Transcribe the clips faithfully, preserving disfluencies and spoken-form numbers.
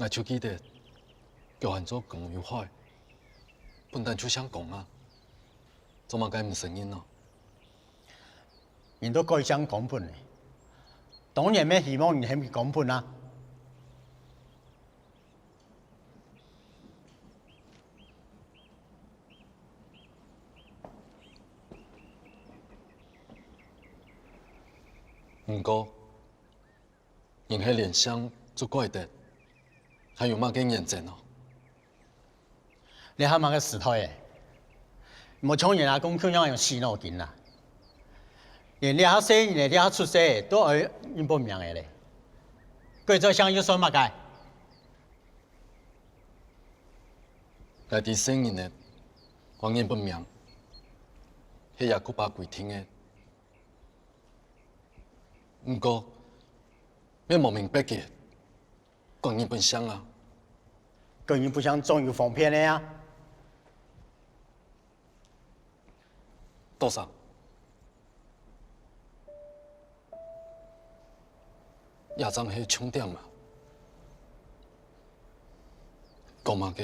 𠊎就記得，佢還做公有壞，本旦就姓公啊，做麼个毋承認呢？人都改姓公本了，當然乜希望人喊佢公本啊。 毋過，人係連姓就改得，還有麼个原則呢？這下麼个時代欸，無像人阿公共樣用死腦筋啊！連這下細人仔這下出世都愛認本名仔咧，改做姓又算麼个？ 𠊎知細人仔愛認本名，係阿公阿婆規定个。毋過，乜無明白个，改認本姓啊！改認本姓總有方便个啊！ 多少？這正係重點嘛！講麼个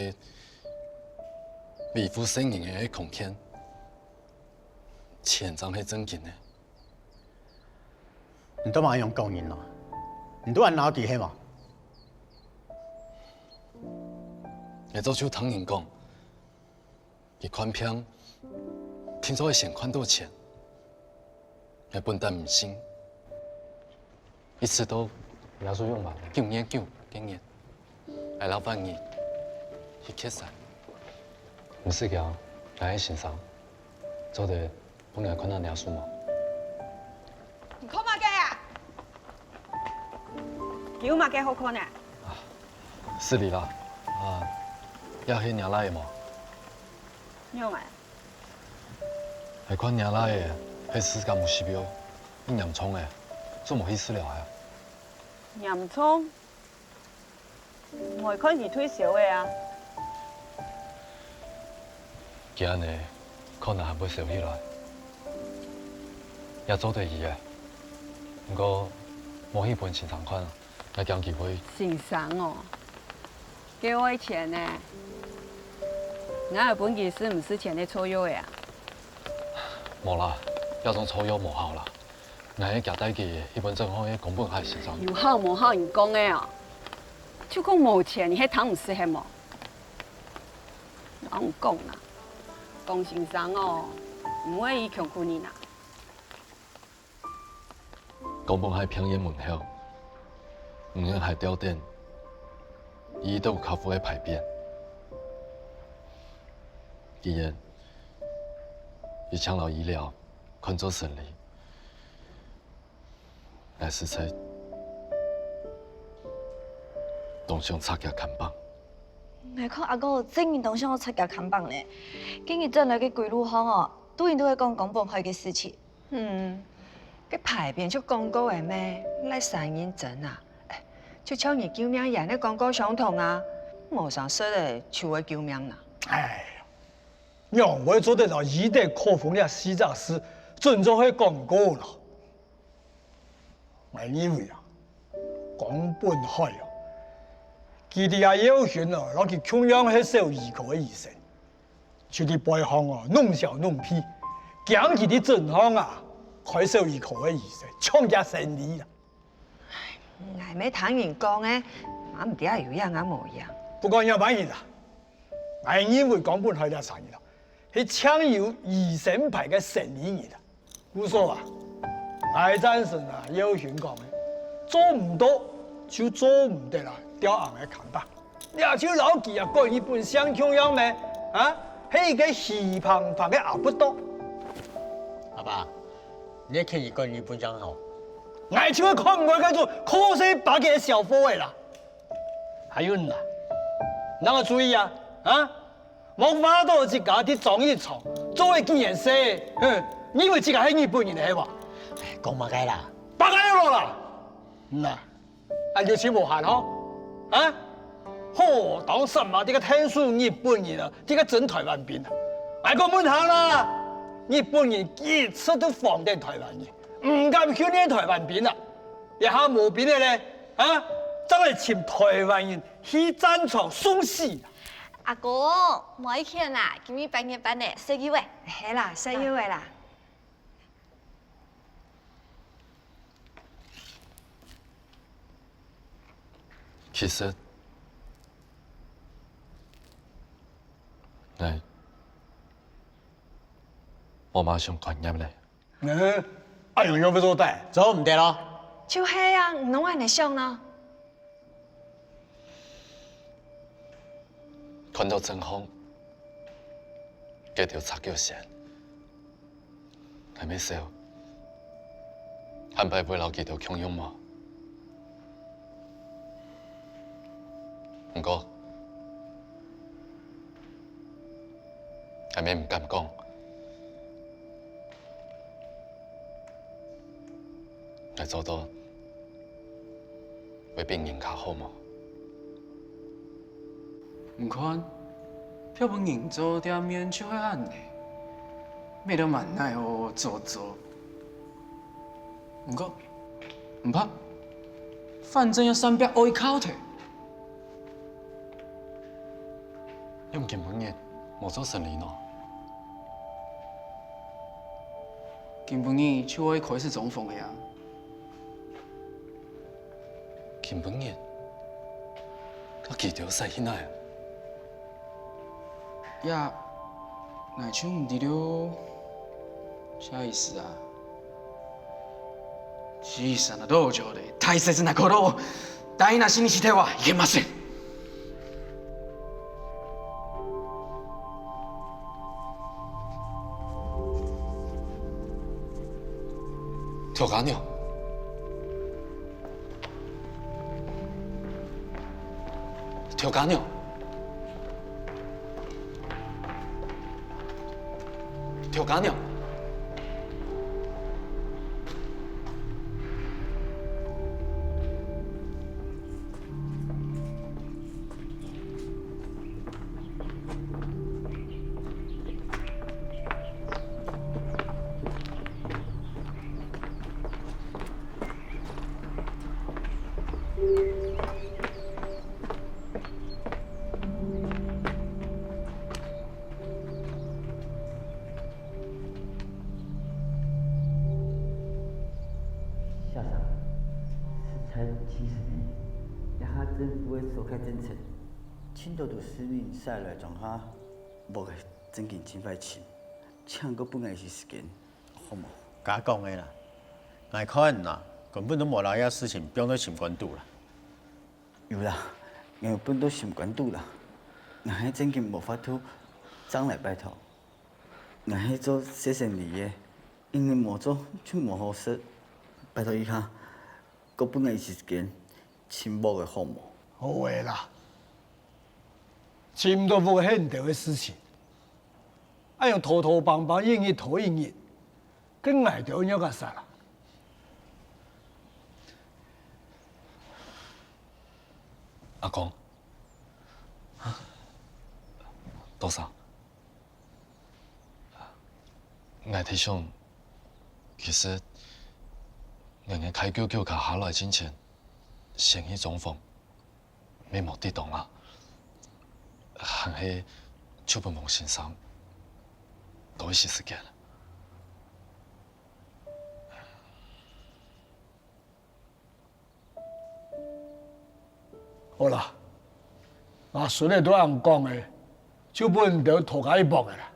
維護細人仔个權，錢正係正經个。你做麼个恁樣講人呢？你都恁惱佢係無？𠊎早就聽人講， 佢看病，定著愛先看著錢，𠊎本旦毋信。一直到耶穌用完九月九該日，𠊎摎萬兒去蹶山。毋使驚，𠊎係先生，做得分𠊎看下耶穌無？你看麼个啊？佢有麼个好看呢？失禮啦，啊，這係若倈仔無？ 仰仔？𠊎看若倈仔係自家無食藥，已嚴重咧，做無去食了啊？嚴重？𠊎看佢退燒咧啊！佢恁仔，可能還會燒起來，也做得醫咧。毋過，莫去分先生看啊！ 𠊎驚佢會。先生哦，該愛錢呢？𠊎愛分佢食毋使錢个錯藥仔啊？無啦，這種錯藥無效啦。𠊎會寄帶佢去分正好个宮本海先生。有效無效人講个哦，就講無錢，你係聽毋識係無？𠊎同你講啦，江先生哦，毋會醫窮苦人啊。 宮本海病院門口，毋願𠊎吊等，已到客戶个排便。既然佢淨摎醫療看做生理，𠊎實在當想拆厥看板。𠊎看阿哥真經當想愛拆厥看板咧，今日轉來个歸路項哦，都人都會講宮本海个事情。 嗯，該排便就廣告仔咩，哪儕人爭啊？哎，就像你救命丸个廣告相同啊，無常食仔就會救命啦。哎呀，仰會做得摎醫德口紅這四隻字準做係廣告咯？𠊎認為啊， 宮本海哦，佢知阿耀勳哦，摎佢共樣係小兒科个醫生，就在背項哦弄小弄屁，驚佢在診項啊開小兒科个醫生，搶厥生理啦。𠊎乜聽人講个，嘛毋知有影也無影。不管仰般形啦，𠊎認為宮本海這儕人哦，係淨有醫生牌个生理人啊。 故所啊，𠊎贊成啊耀勳講个，做毋到就做毋得啊，吊恁仔看板。這就摎佢啊改日本姓共樣咩？啊，係一個虛胖胖个阿不多。阿爸，你係勸佢改日本姓好？𠊎就係看毋過該種靠細巴結个小貨仔啦。還有你啊，你愛注意啊，啊！ 莫話到自家在張益昌做个幾年事，哼，你以為自家係日本人係無？講麼个啦？白个了啦！嗯啊，恁就盡無閒吼，啊？好，當時嘛，這個𢯭手日本人啊，這個真臺灣兵啊！𠊎講問下啦，日本人幾次都防等臺灣人，毋敢訓練臺灣兵啊！這下無兵个咧，啊？正來尋臺灣人去戰場送死啊！阿公，無愛譴啦，今晡日半夜半个，食油仔。係啦，食油仔啦。其實，𠊎無麼想觀念咧。 嗯，恁樣仰會做得？做毋得咯。就係啊，你仰恁仔想呢？看到真空，該兜赤腳仙，還吂愁，還擺會摎佢兜共樣無？ 毋過，𠊎乜毋敢講，𠊎做到會比人較好無？你看，別分人做店面就係恁仔，乜都蠻奈何做做。毋過， 毋怕，反正也算別愛靠頭。仰今晡日無做生理呢？今晡日就愛開始裝潢个啊。今晡日？該佢兜使去哪啊？ 呀，𠊎就毋知了。啥意思啊？小さな道場で大切なことを大事にしてはいけません。調羹娘。 調羹娘，調羹娘。 先生，實在氣死人！這下政府个疏開政策，盡多都市民徙來庄下，屋仔正經盡壞尋，請過分𠊎一息時間，好無？假講个啦，𠊎看啊，根本都無摎這事情放在心肝肚啦。 有啦，𠊎有放到心肝肚啦。𠊎係正經無法度正來拜託。𠊎係做細生理个，一日無做就無好食。拜託一下，過分𠊎一息時間尋屋仔好無？好个啦，尋毋到屋仔係你兜个事情，恁樣拖拖挷挷，一日拖一日，該𠊎兜愛仰結煞啊？ 阿公，多桑，𠊎在想，其實𠊎个開久久較下來進前，先去裝潢，乜無抵擋啊，還係就分王先生多一息時間。 好啦，阿孫仔都恁講个，就分你兜討加一駁个啦。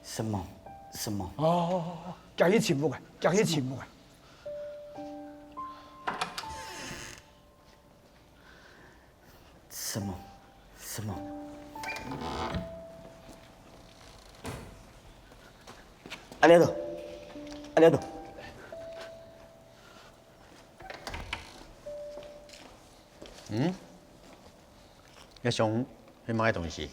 承蒙，承蒙。哦，遽去尋屋个，遽去尋屋个。 承蒙，承蒙。阿廖多，阿廖多。嗯？這箱係麼个東西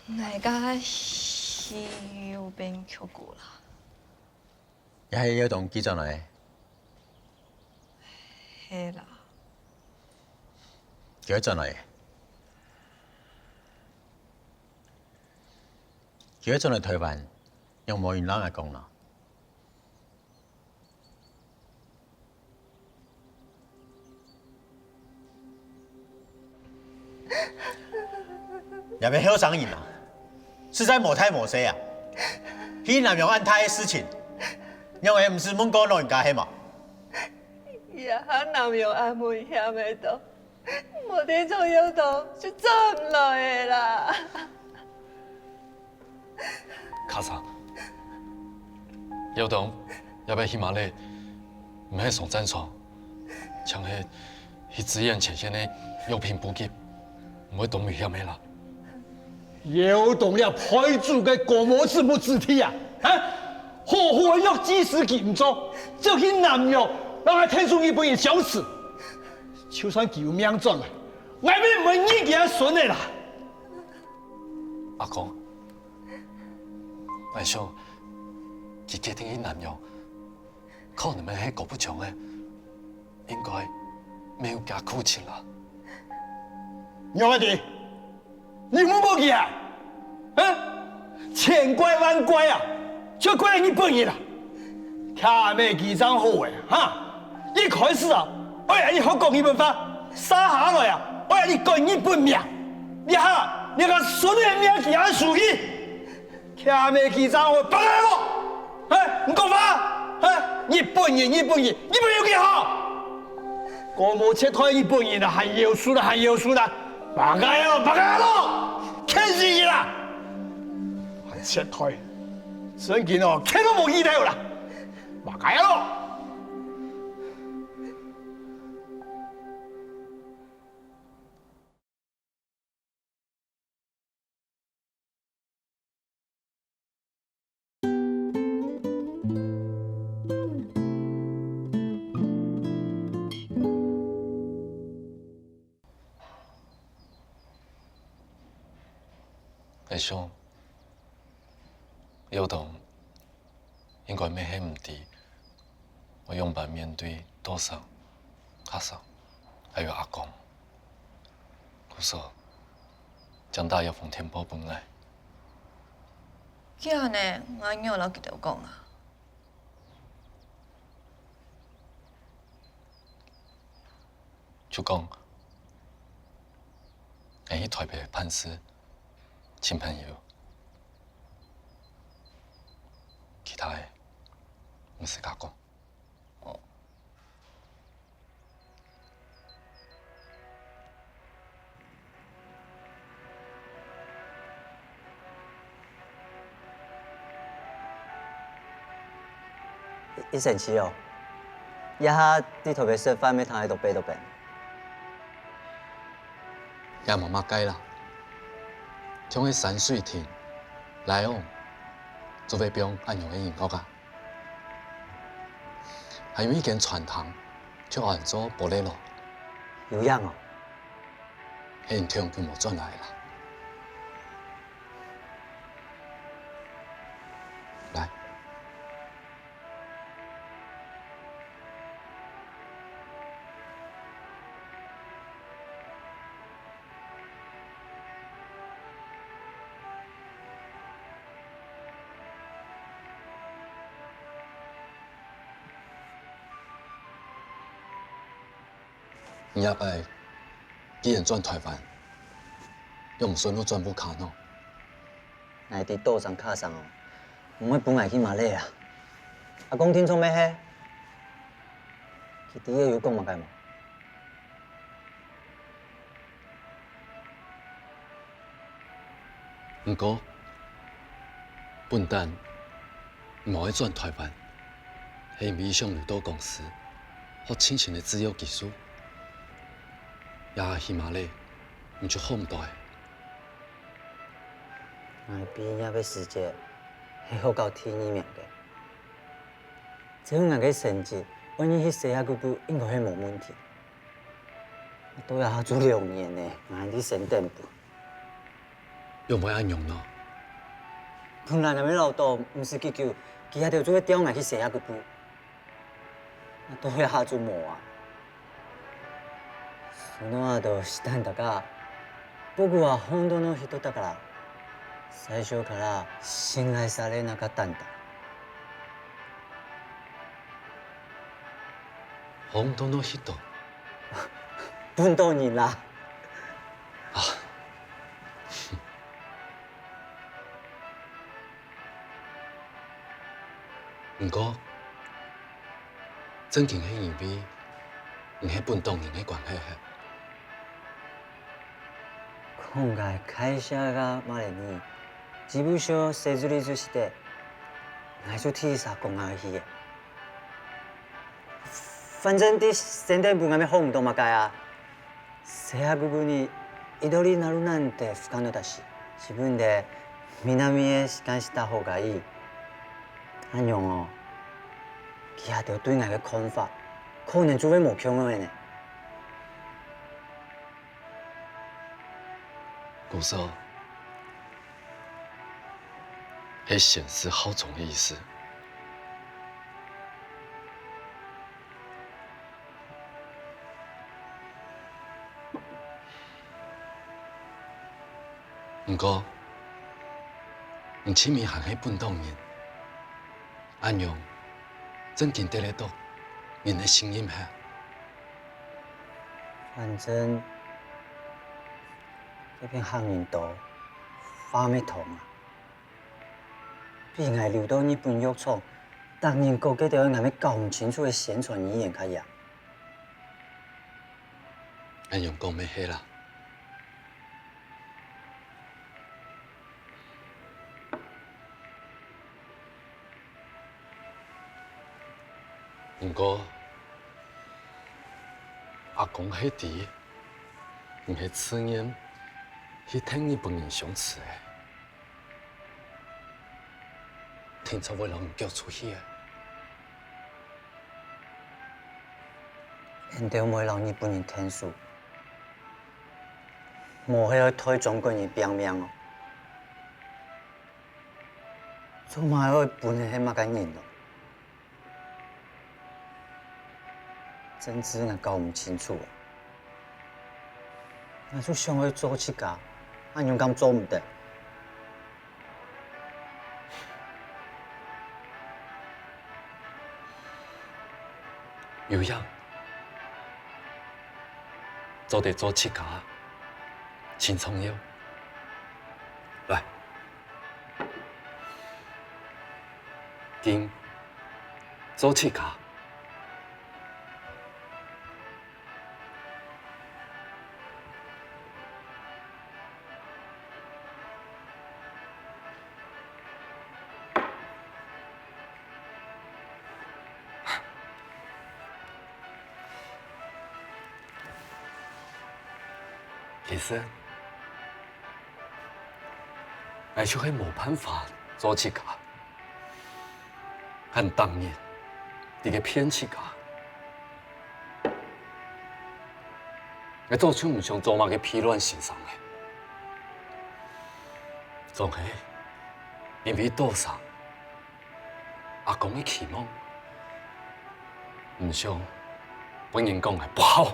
？𠊎个戲有變曲古啦。 也係有同佢轉來个？係啦。佢會轉來个？佢會轉來臺灣，仰無人摎𠊎講呢？這位後生人啊，實在無大無細啊，去南洋恁大个事情，仰會毋識問過老人家係無？這下南洋恁危險个，都無定著有到就轉毋來个啦。 卡桑，有當，這擺去馬來，毋係上戰場，像係去支援前線个藥品補給，毋會當危險个啦。有當這背主个高毛子無子弟啊！啊！好好个藥劑師佢毋做，就去南洋，讓𠊎聽說日本人消失。就算佢有命轉來，𠊎也毋會認佢个孫个啦！阿公， 𠊎想，佢決定去南洋，可能乜係高步槍个，應該乜有厥苦情啦。仰會知？你問過佢啊？啊？千怪萬怪啊，就怪日本人啊！忒無幾正好个，哈！一開始啊，愛你學講日本話，續下來啊，愛你改日本名。這下，你个孫个名佢也收去。 忒無幾正好，放開我！嘿，你講話！嘿，日本人，日本人，日本人有幾好？高毛接待日本人啊，還夭壽啦，還夭壽啦！放開咯，放開咯！騙死你啦！還接待，真經哦，騙都無意頭啦！放開咯！𠊎想，有當應該乜係毋知 愛仰般面對多桑、卡桑，還有阿公。故所，正打這封電報分𠊎。既然呢，𠊎仰摎佢兜講啊？就講，𠊎去台北辦事，尋朋友。其他个，毋使加講。 一生氣哦，這下在台北食飯乜聽得到背到邊。也無麼个啦，像係山水亭、Lion，做得放恁樣个音樂啊。 還有一間餐廳，就安做Bolero。有影哦。係你忒久無轉來啦。來。 你這擺既然轉台灣，仰毋順路轉屋下呢？𠊎知多桑卡桑哦，毋會分𠊎去馬來啊。阿公定著乜係？佢知𠊎有講麼个無？ 毋過，本旦無愛轉台灣，係因為想留到公司，學盡新个製藥技術。這下去馬來，你就學毋到了。𠊎畢業个時節係學校第二名个，照𠊎个成績，愛入去西雅圖應該係無問題。 到這下做兩年了，𠊎還在先等分。仰會恁樣呢？本來𠊎个老豆毋使幾久，佢兜就會調𠊎去西雅圖。到這下就無啊。その後、したんだが、僕は本当の人だから、最初から信頼されなかったんだ。 本当の人？本当人啦。啊，毋過，正經係因為你係本島人个關係係？講个會社个馬連尼，自分小細子里就識得，𠊎就第一儕講下去个。反正在先頭部𠊎也學毋到麼个啊。 せっかくに一人になるなんて不可能だし、自分で南へ仕官した方がいい。恁樣哦，佢兜對𠊎个看法，可能就會無共樣呢。故所，係先試後中个意思。 毋過，你盡尾還係本島人，恁樣正經得得到人个信任係？反正這片客人多，話乜通啊。 比𠊎留到日本藥廠，逐日過該兜𠊎乜搞毋清楚个宣傳語言較贏。恁樣講乜係啦。毋過，阿公係知，你係自願去跈日本人相㓾个。 定著會摎你逐出去个。𠊎兜毋會摎日本人𢯭手，無係愛代中國人拚命哦。做麼个愛分你係麼个人咯？ 政治𠊎搞毋清楚啊。𠊎就想愛做自家，恁樣敢做毋得？有影，做得做自家，盡重要。來， 今做自家。其實， 𠊎就係無辦法做自家，還逐日在該騙自家。𠊎早就毋想做麼个屁卵先生了，總係因為多儕 阿公个期望，毋想分人講𠊎不孝。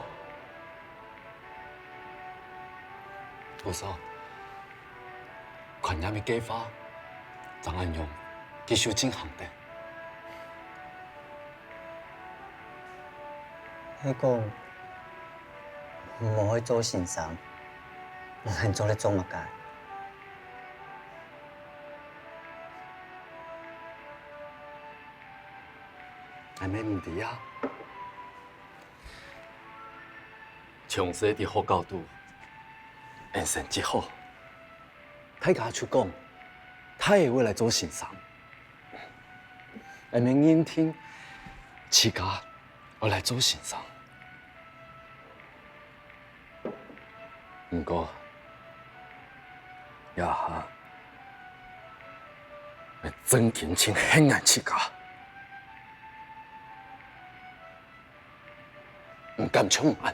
故所，看𠊎个計畫，正恁樣繼續進行等。係講，毋愛做先生，𠊎還做得做麼个？ 𠊎乜毋知啊。從細在學校肚，𠊎成績好，大家就講，大仔會來做先生。𠊎乜認定自家愛來做先生。 毋過，這下，𠊎正經盡恨𠊎自家，毋敢像你恁樣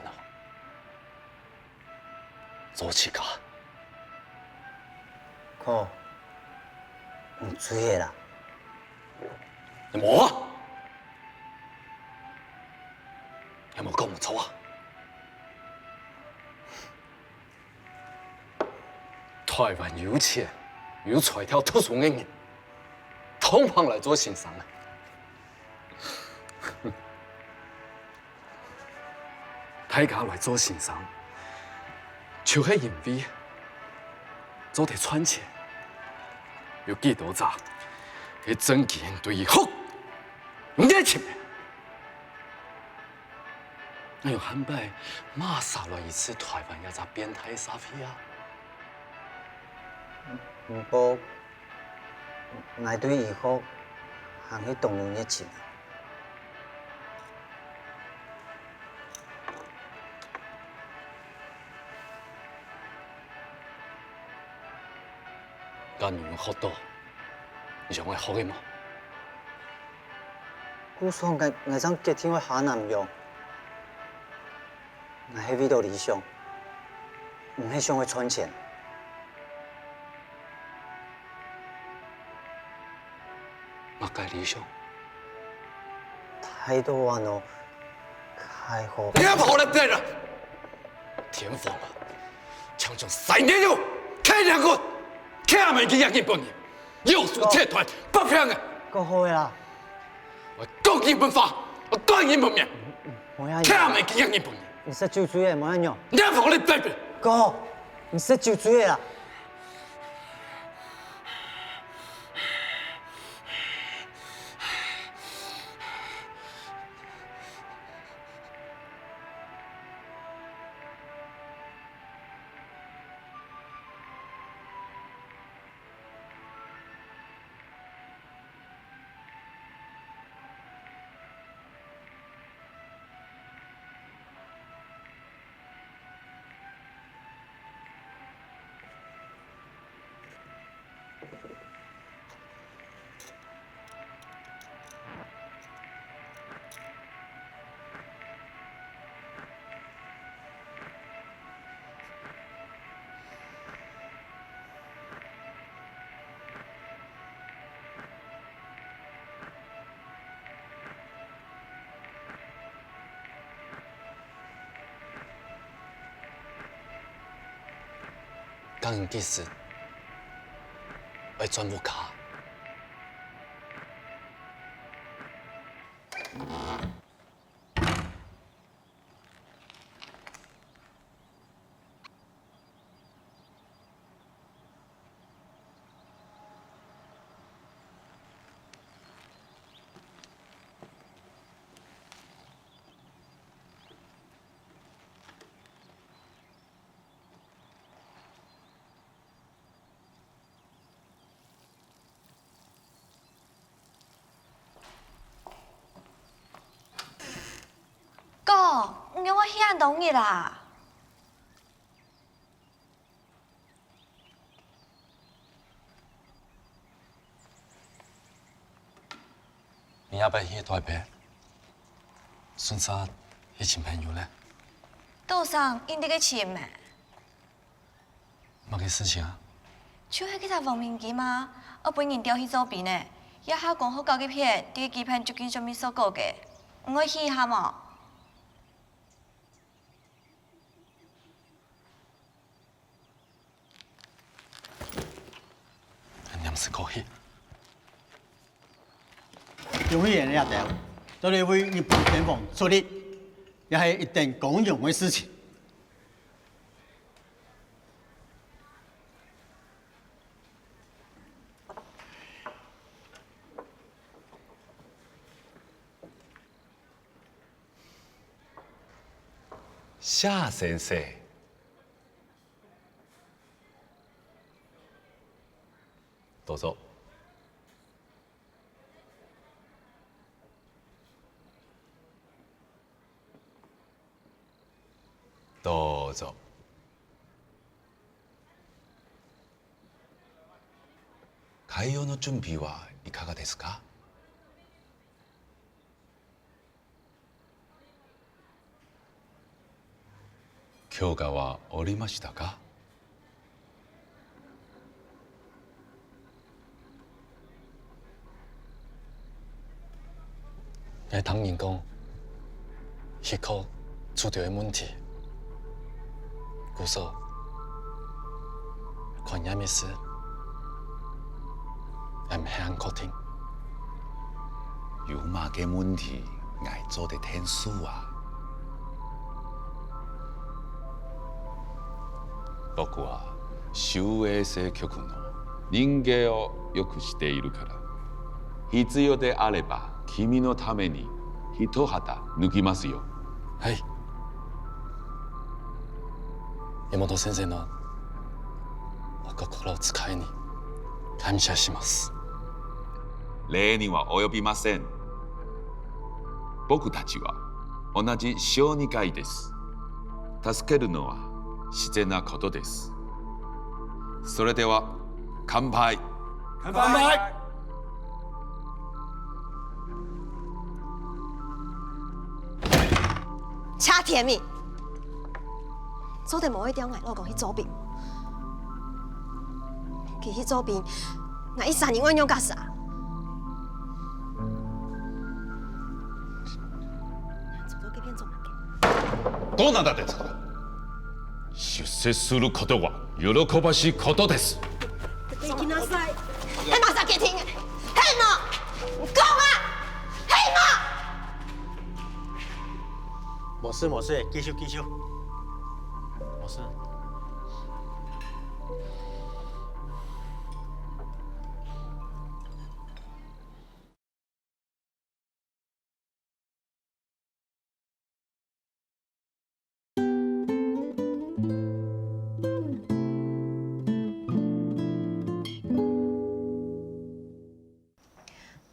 做自家。哥，你醉了啦！無啊！ 有無講毋著啊？臺灣有錢、有才調讀書个人，通通來做先生啊！大家來做先生，就係因為做得賺錢。有幾多儕係正經對於學熱情个。哎喲，下擺嘛煞來一次台灣這隻變態社會啊！毋過，𠊎對醫學還係當有熱情啊！ 該你有學著你想愛學个無？故所𠊎，𠊎正決定愛下南洋。𠊎係為著理想，毋係想愛賺錢。 麼个理想？態度恁樣，太好。你也跑得變了！天荒啊，強強三年有，開兩個，開阿美金也日本人，有數切斷，不平啊！夠好个啦！我講日本話，我講日本面，無要緊。開阿美金也日本人，你食酒醉个，無要緊。你也跑得變了！哥，你食酒醉个啦！ 該你幾時愛轉屋下？ 哥，你愛去恁多日啊？你也愛去台北，順續去尋朋友咧？多少人在該尋咩？ 麼个事情啊？就係該隻黃明基嘛，愛分人調去做兵呢。這下剛好交該片，在基片就緊準備收購个，你愛去一下無？恁黏時過去。 張議員這兜，做得為日本天皇出力，也係一等光榮个事情。 謝先生，どうぞ。どうぞ。会場の準備はいかがですか？ 許可は下りましたか？ 𠊎聽人講，許可出著个問題，故所，看你个意思，𠊎毋係恁確定。有麼个問題，𠊎做得𢯭手啊。僕は集英社局の人間をよくしているから、必要であれば、君のために一旗脱ぎますよ。はい。山本先生のお心遣いに感謝します。礼には及びません。僕たちは同じ小児科医です。助けるのは自然なことです。それでは、乾杯。乾杯。謝天明，做得無愛調𠊎老公去做兵？佢去做兵，𠊎一儕人愛仰結煞？坐到該片做麼个？どうなんだって。出世することは喜ばしいことです。行きなさい。係麼儕決定个？係無？你講啊！係無？無事，無事，繼續，繼續。無事。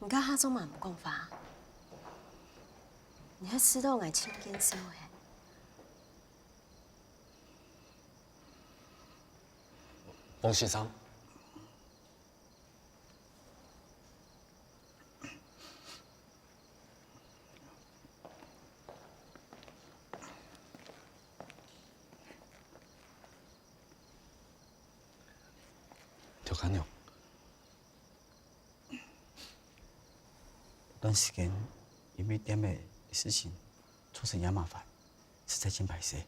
你這下做麼毋講話？你係知道𠊎盡見笑个。翁先生， 調家娘，段時間因為店个事情造成若麻煩，實在盡歹勢。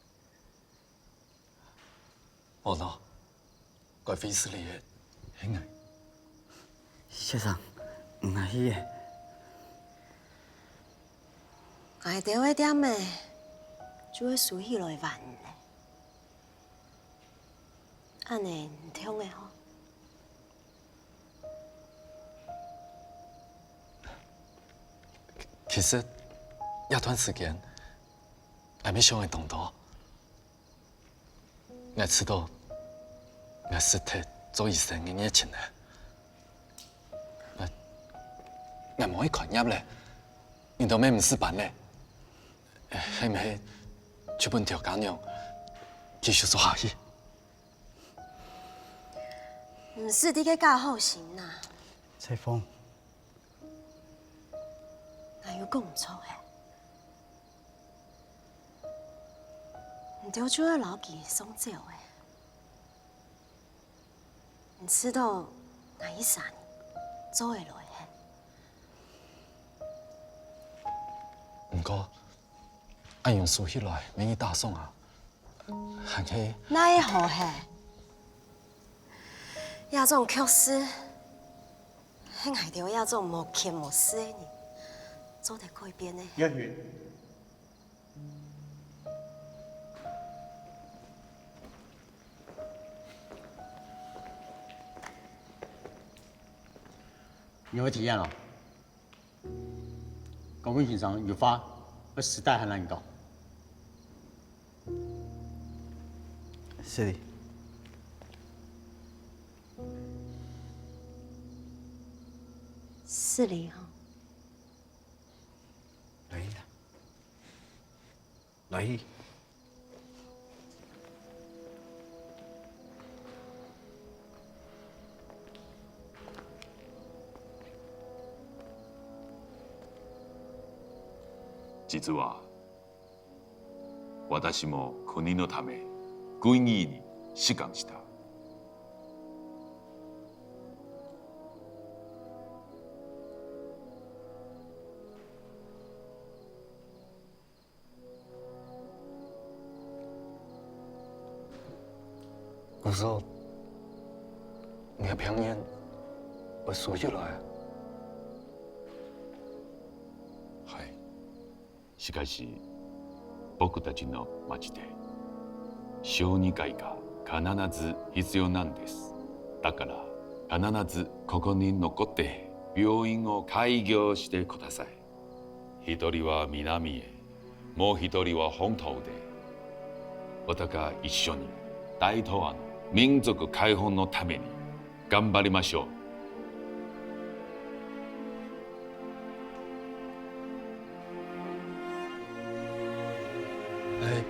無咯，該會失禮个係𠊎。先生，𠊎去个。𠊎兜个店仔就會收起來還你咧。恁仔毋暢仔吼？其實，這段時間，𠊎乜想个當多。 𠊎知道，𠊎失忒做醫生个熱情了。𠊎，𠊎無愛開業了，人都乜毋使搬了，係毋係就分調家娘繼續做下去？毋使在該假好心啊！采芳，𠊎有講毋著係？ 你兜就愛摎佢送走欸。你知道𠊎一儕人做得來係？毋過，恁樣收起來，乜已打爽啊，還係……哪會好係？這種局勢，係𠊎兜這種無權無勢个人做得改變个。葉雲， 你有體驗哦？高文先生有話，愛私底下摎你講。失禮。失禮吼。來啦。 來。実は、私も国のため軍医に志願した。 故所，你个病人會收起來啊？はい。しかし、僕たちの町で、小児科医が必ず必要なんです。だから、必ずここに残って病院を開業してください。一人は南へ、もう一人は本島で、お互い一緒に大東亜の民族解放のために頑張りましょう。はい。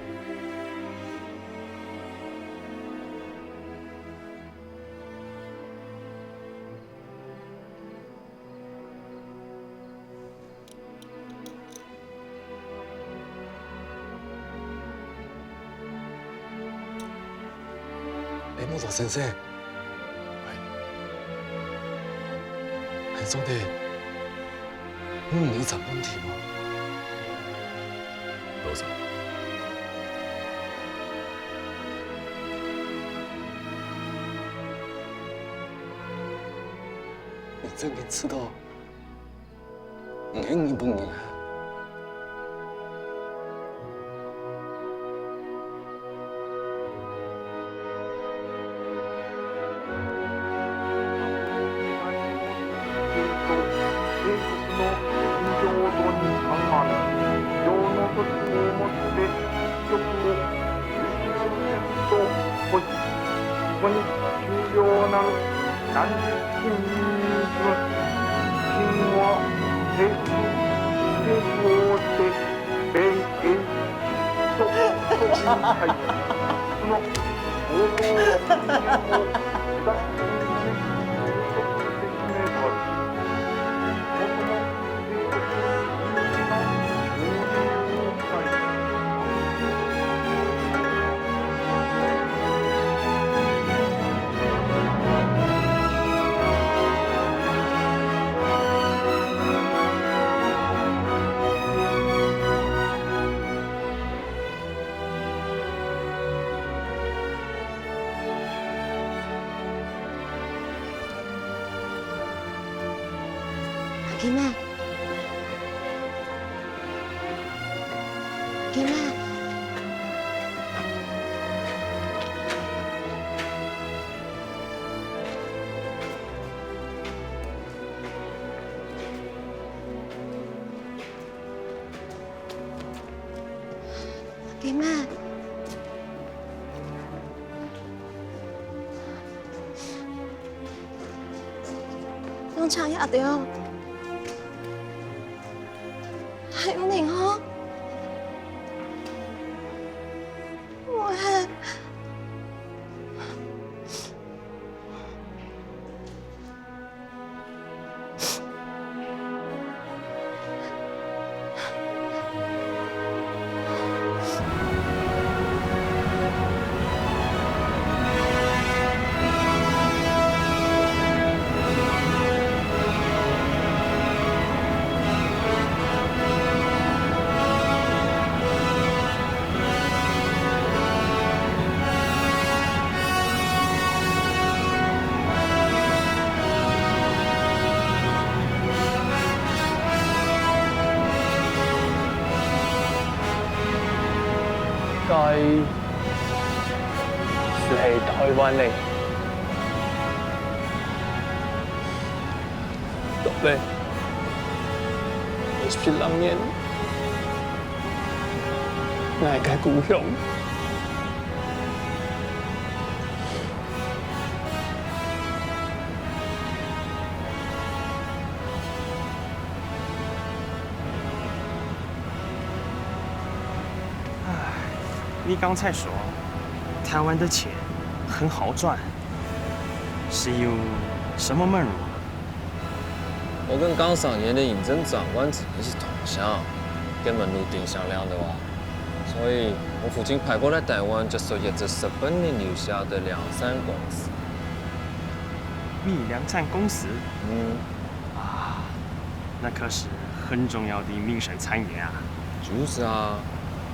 江本先生，係。兄弟，你有麼个問題無？多謝。你正經知道 你係日本人啊？阿金啊！阿金啊！ 金啊！當場也對哦，還有你哦，我很 該就係台灣咧。 對咧，二十六年，𠊎个故鄉。唉，你剛才說台灣的錢很好賺，是有什麼門路啊？ 我跟岡上院的行政長官之間是同鄉，根本路頂相連的哇。所以我父親派過來台灣，就設立這十分年留下的糧產公司。米糧產公司？嗯。啊，那可是很重要的民生產業啊。就是啊，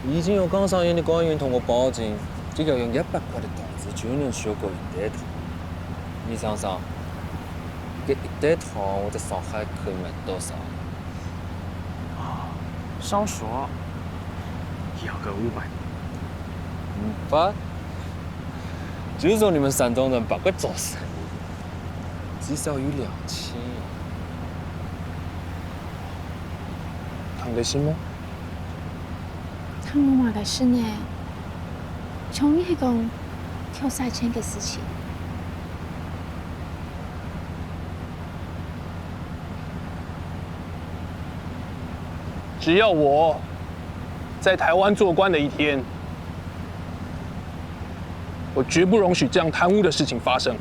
以前有岡上院的官員同我保證，只要用一百塊的投資，就能收購一塊地。你想想， 該一垤田，我在上海可以賣多少？少說也要個五百。五百？就是說你們山東人不會做生意，至少有兩千。你个心呢？他無麼个事呢，像你係講偷塞錢个事情。只要我在台灣做官的一天，我絕不容許這樣貪污的事情發生。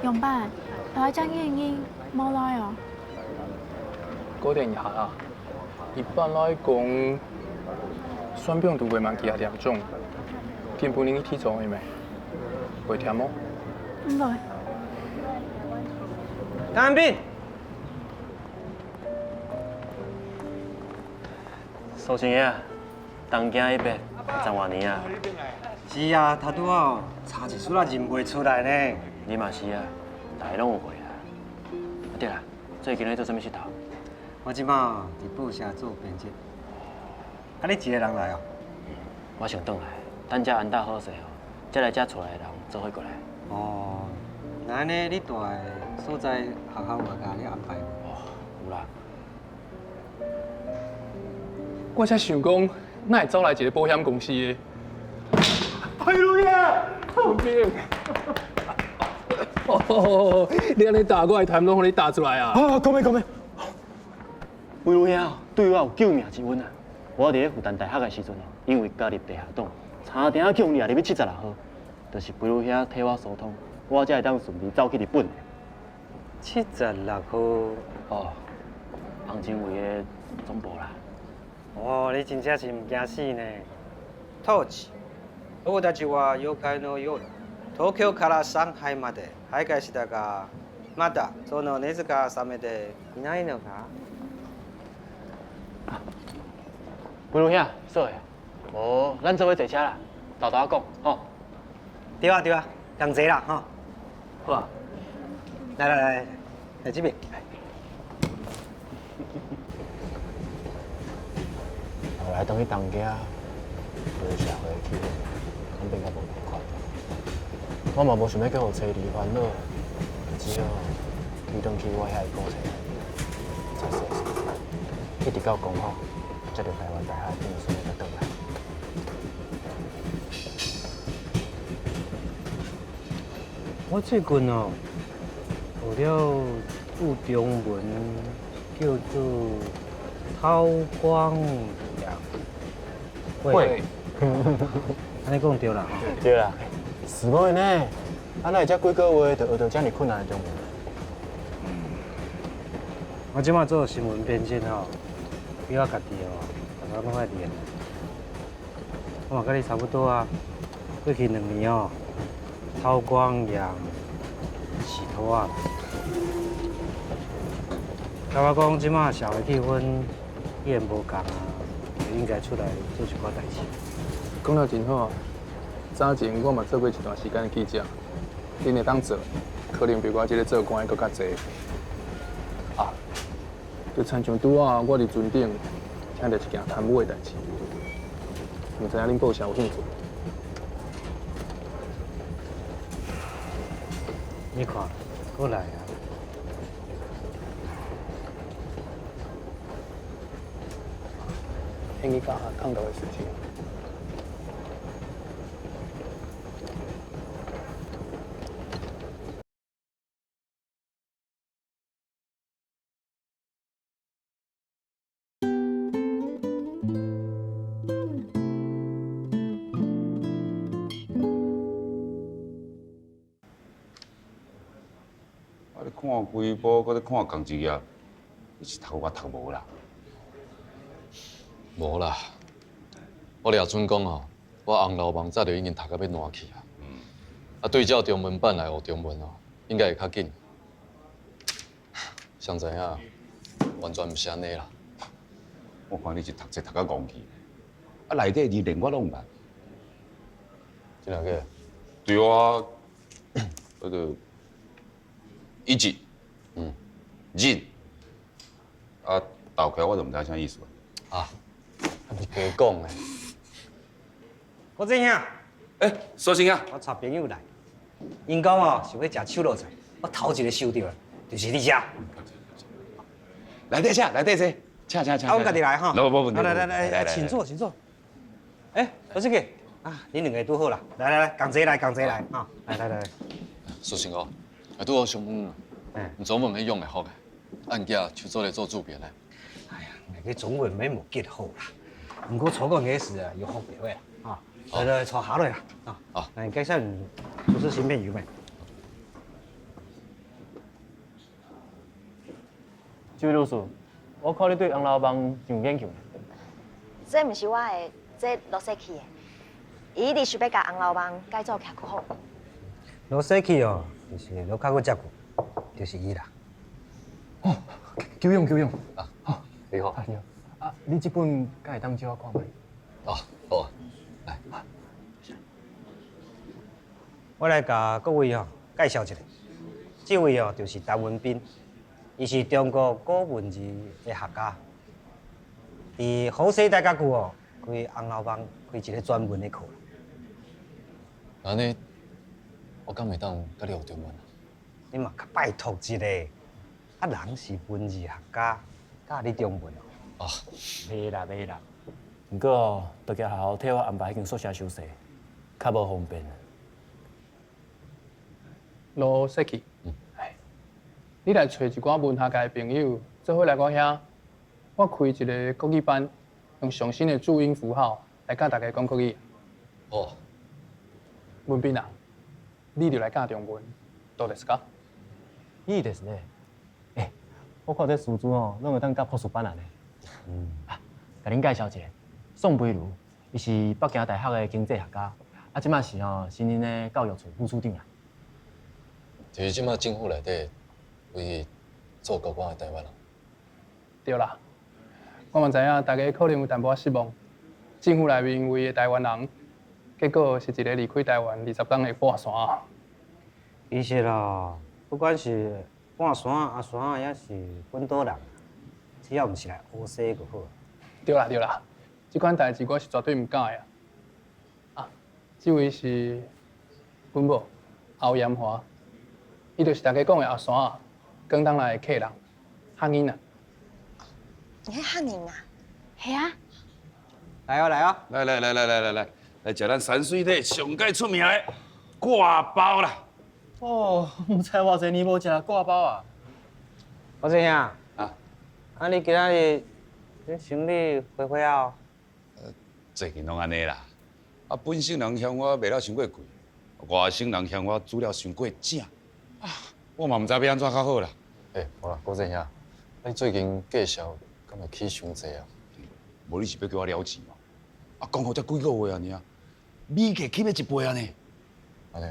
仰般，頭一隻人無來哦？過等一下啦。一般來講，算命都會慢幾下點鐘，今晡日你提早去咩？會忝無？毋會。 蘇清月啊，東京一擺，十外年啊。是啊，頭拄好差一息仔認袂出來呢。你嘛是啊，大家攏有歲啊。啊，對啦，最近咧做啥物事頭？我這馬佇報社做編輯。啊，你一个人來哦？我想轉來，等遮安搭好勢吼，才來遮厝內的人做伙過來。哦，若按呢你蹛个所在學校有共你安排無？哦，有啦。 我才想講，哪會走來一个保險公司的？哎呦呀！救命！哦，你按呢拍，我的頭攏予你拍出來啊！啊，講咩講咩？維魯兄，對我有救命之恩啊！我佇咧復旦大學的時陣哦，因為加入地下黨，差點仔予掠入去七十六號，就是維魯兄替我疏通，我才會當順利走去日本的。 七十六號。哦，彭真維的總部啦。哦，你真正是毋驚死呢。当時、私たちは妖怪のようだ。東京から上海まで徘徊したが、まだその根付が冷めていないのか？不如遐，坐下。無，咱做伙坐車啦，沓沓仔講，吼。 對啊，對啊，同齊啦，吼。好啊。來來來，來這邊。後來轉去東京，對社會的氣氛，肯定較無仝款。我嘛無想欲閣予妻離煩惱，只好回轉去我遐个古厝內面，才蹛蹛，一直到講好，才對台灣大學畢業才轉來。 我最近哦，學了句中文，叫做韜光養晦。晦。按呢講對啦，吼。對啦，すごいね。啊，哪會才幾个月就學到遮爾困難的中文？我這馬做新聞編輯吼，比我家己哦，頭腦攏愛練。 我嘛佮你差不多啊，過去兩年哦，韜光養死兔仔。佮我講，這馬社會氣氛已經無仝啊，就應該出來做一寡代誌。講了真好啊！早前我嘛做過一段時間的記者，恁會當做，可能比我這个做官的閣較濟。啊， 就親像拄仔我佇船頂聽著一件貪污的代誌，毋知影恁報社有興趣？你看，閣來啊！聽你講啊，講到的事情。啊，你看規晡，閣咧看仝一頁，你是讀有讀無啦？無啦，我掠準講吼，我紅樓夢早就已經讀甲欲爛去啊。嗯。啊，對照中文版來學中文哦，應該會較緊。 誰知影，完全毋是按呢啦。我看你是讀冊讀甲戇去，啊，內底字連我攏毋捌。這兩個？對啊，那個一級，嗯，印，啊，倒開我都毋知啥意思。啊，你加講咧。郭振興，哎，蘇先生啊，我帶朋友來，𪜶講哦，想欲食手路菜，我頭一个收到了，就是你遮。來，坐，來，坐，請，請，請。啊，我家己來哈。來，無問題，來，來，來，無問題。來，來，來，請坐，請坐。 哎，老師傅，啊，恁兩個拄好啦，來來來，仝坐來，仝坐來，哈，來來來。蘇先生，𠊎拄好想問，嗯，你中文愛用會好个，恁遽就做得做主編咧。哎呀，𠊎个中文乜無幾好啦，毋過初稿个時啊，有學到个，哈，來來，坐下來啦，啊，好，來介紹你主持新朋友們。 周老師，𠊎看你對紅樓夢真有研究呢。這毋是𠊎个，這羅雪琪个。伊一直想欲共紅樓夢改做劇場。羅雪琪哦，就是羅卡古接骨，就是伊啦。哦，久仰久仰啊！好，你好。啊，你好。啊，你這本敢會當借𠊎看覓？哦，好啊，來。 𠊎來共各位吼介紹一下，這位吼就是陳文斌，伊是中國古文字个學家，佇好勢大學哦，開紅樓夢開一个專門个課。恁呢，𠊎敢會當佮你學中文啊？你嘛較拜託一下，啊，人是文字學家，教你中文哦。啊，袂啦袂啦。毋過哦，著去學校替𠊎安排彼間宿舍休息。 較無方便。羅雪琪，嗯。哎，你來揣一寡文學界个朋友，做伙來我遐，𠊎開一个國語班，用上新个注音符號來教大家講國語。哦。文斌啊，你就來教中文，どうですか？いいですね。 欸，𠊎看這師資哦，攏會當教博士班啊呢。嗯。啊，共恁介紹一下，宋培儒，伊是北京大學个經濟學家，啊，這馬是哦，新任个教育處副處長啊。就是這馬政府內底唯一做高官个台灣人。對啦，我嘛知影大家可能有淡薄仔失望，政府內面唯一个台灣人，結果是一个離開台灣二十冬个半山仔。其實哦，不管是 半山阿山也是本島人，只要毋是來烏西就好。對啦對啦，這款代誌我是絕對毋敢个啊。啊，這位是阮某，歐炎華，伊就是大家講的阿山啊，廣東來的客人，客人啊。你係客人啊？係啊。來哦，來哦。來來來來來來來，來食咱山水底上蓋出名的割包啦。 哦，毋知偌濟年無食割包啊。我知影。啊。啊，你今仔日，你生理花花哦？呃，最近攏按呢啦。啊，本省人嫌我賣了傷過貴，外省人嫌我煮了傷過正。啊，我嘛毋知欲按怎較好啦。欸，無啦，郭先生，你最近價數敢會起傷濟啊？無你是欲叫我了錢無？啊，講好才幾個月爾， 物價起碼一倍啊呢。按呢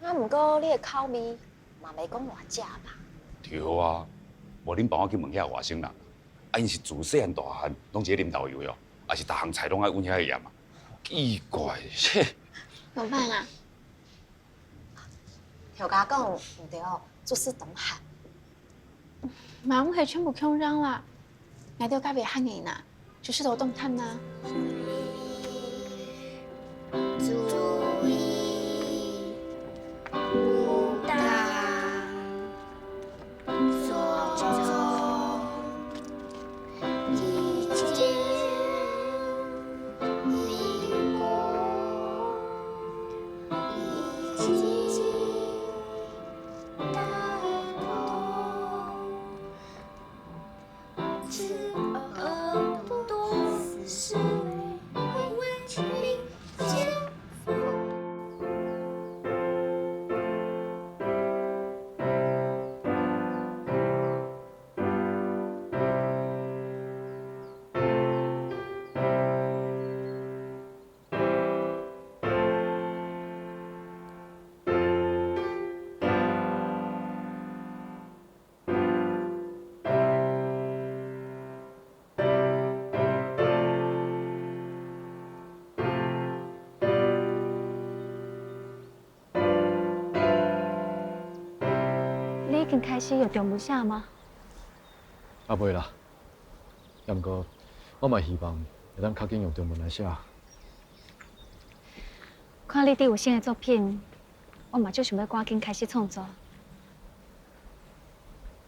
啊？啊，毋過你的口味嘛袂講偌正吧？對啊，無恁幫我去問遐外省人，啊，𪜶是自細漢大漢攏食林投油的哦，抑是逐項菜攏愛搵遐个鹽啊？奇怪，切！怎麼辦啊？頭家講毋對哦，做事當閒。 嘛毋係全部共樣啦，𠊎兜甲別漢人啊，就是都當貪呐。注意，不當，所中，已經，已過，已經。 大多，只有多是緊開始用中文寫嗎？啊，袂啦。也毋過，我嘛希望會當較緊用中文來寫。看你兜有新个作品，我嘛就想欲趕緊開始創作。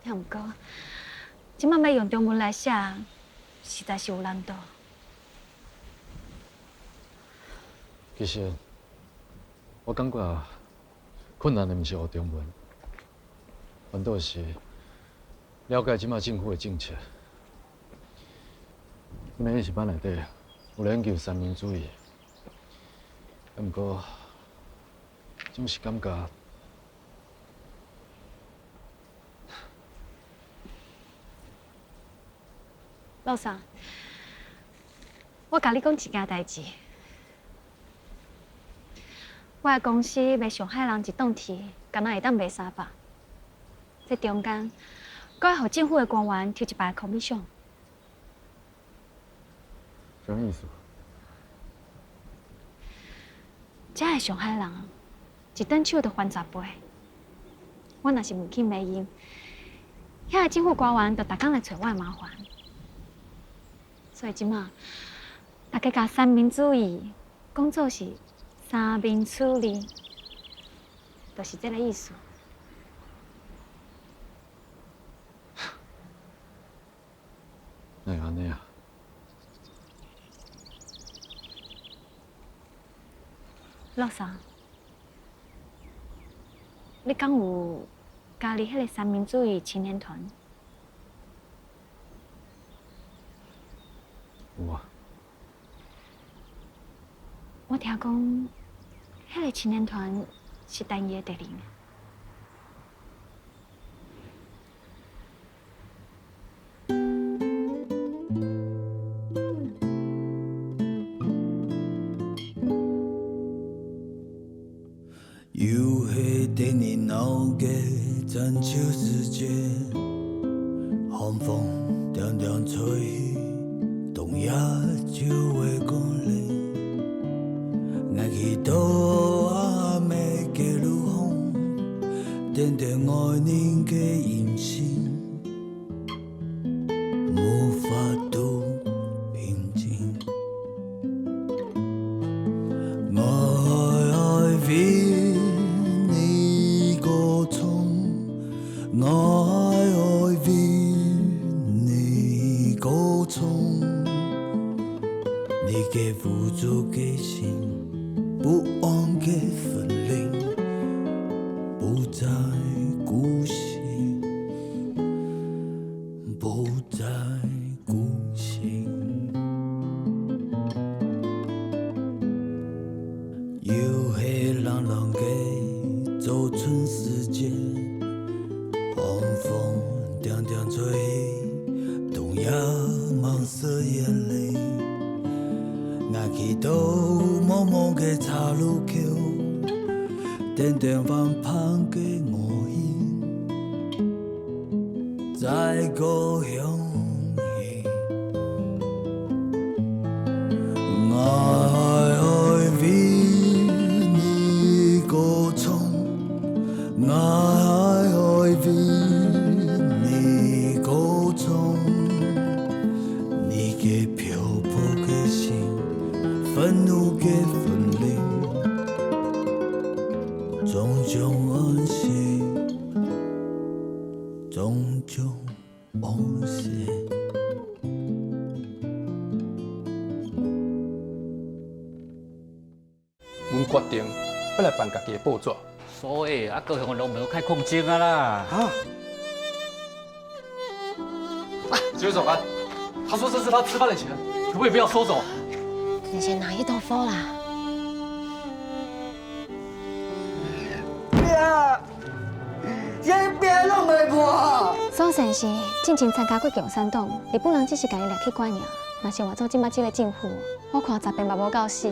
也毋過，這馬欲用中文來寫，實在是有難度。其實，我感覺困難的毋是學中文，反倒是了解這馬政府的政策。因為現實版內底有咧研究三民主義，毋過，總是感覺 老師，我共你講一件代誌。我的公司賣上海人一棟地，干焦會當賣三百。這中間，閣愛予政府的官員抽一擺commission。 啥物意思？遮个上海人，一轉手就翻十倍。我若是毋去買𪜶，遐个政府官員就逐工來揣我个麻煩。所以這馬，大家共三民主義講做是三民處理，就是這个意思。 哪會恁呢啊？老師，你敢有加入彼个三民主義青年團？有啊。 我聽講，彼个青年團是陳儀个弟弟呢。又係得人惱个中秋時節，寒風定定吹，冬夜就會過來。𠊎去到阿姆个路項，等等愛人个音信，無法度平靜。 𠊎愛為你歌唱，𠊎愛為你歌唱。你个無助个心，不安个魂靈，不再孤行，不再 孤行。又係冷冷个早春時節，寒風定定吹，冬夜望雪遠離。𠊎去到茫茫个岔路口，等等還盼个我心。 在故鄉去。𠊎愛為你歌唱，𠊎愛為你歌唱。你个漂泊个心，憤怒个魂靈，終將安息。 終將安息。阮決定欲來辦家己个報紙。所以啊，高雄个農民愛較抗爭啊啦！啊！啊，指揮長官，他說這是他吃飯的錢，可不可以不要收走？這錢拿去多付啦。 啊！連鞭攏袂破。蘇先生進前參加過共產黨，日本人只是共伊掠去關爾，若是換做這馬這个政府，我看十遍嘛無夠死。